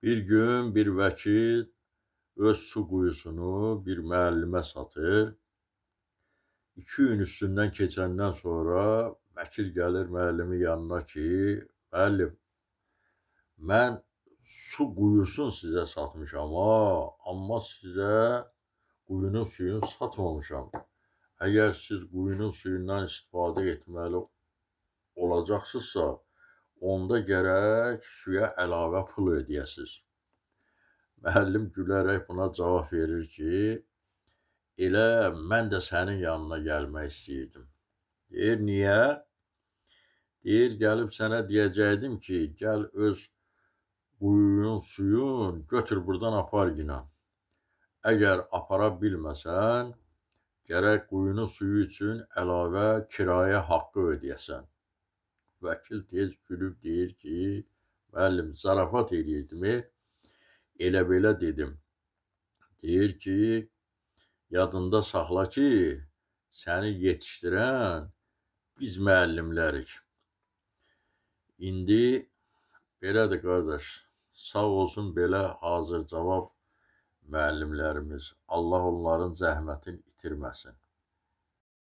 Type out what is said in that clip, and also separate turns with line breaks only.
Bir gün bir vəkil öz su quyusunu bir müəllimə satır. 2 gün üstündən keçəndən sonra vəkil gəlir müəllimin yanına ki, müəllim, mən su quyusunu sizə satmışam, amma sizə quyunun suyunu satmamışam. Əgər siz quyunun suyundan istifadə etməli olacaqsınızsa, onda gərək suya əlavə pul ödəyəsiniz. Müəllim gülərək buna cavab verir ki, elə mən də sənin yanına gəlmək istəyirdim. Deyir, niyə? Deyir, gəlib sənə deyəcəkdim ki, gəl öz quyunun suyun götür buradan apar yinə. Əgər apara bilməsən, gərək quyunun suyu üçün əlavə kirayə haqqı ödəyəsən. Vəkil tez gülüb deyir ki, müəllim, zarafat eləyirdim, elə belə dedim. Deyir ki, yadında saxla ki, səni yetişdirən biz müəllimlərik. İndi belədir qardaş, sağ olsun belə hazır cavab müəllimlərimiz. Allah onların zəhmətini itirməsin.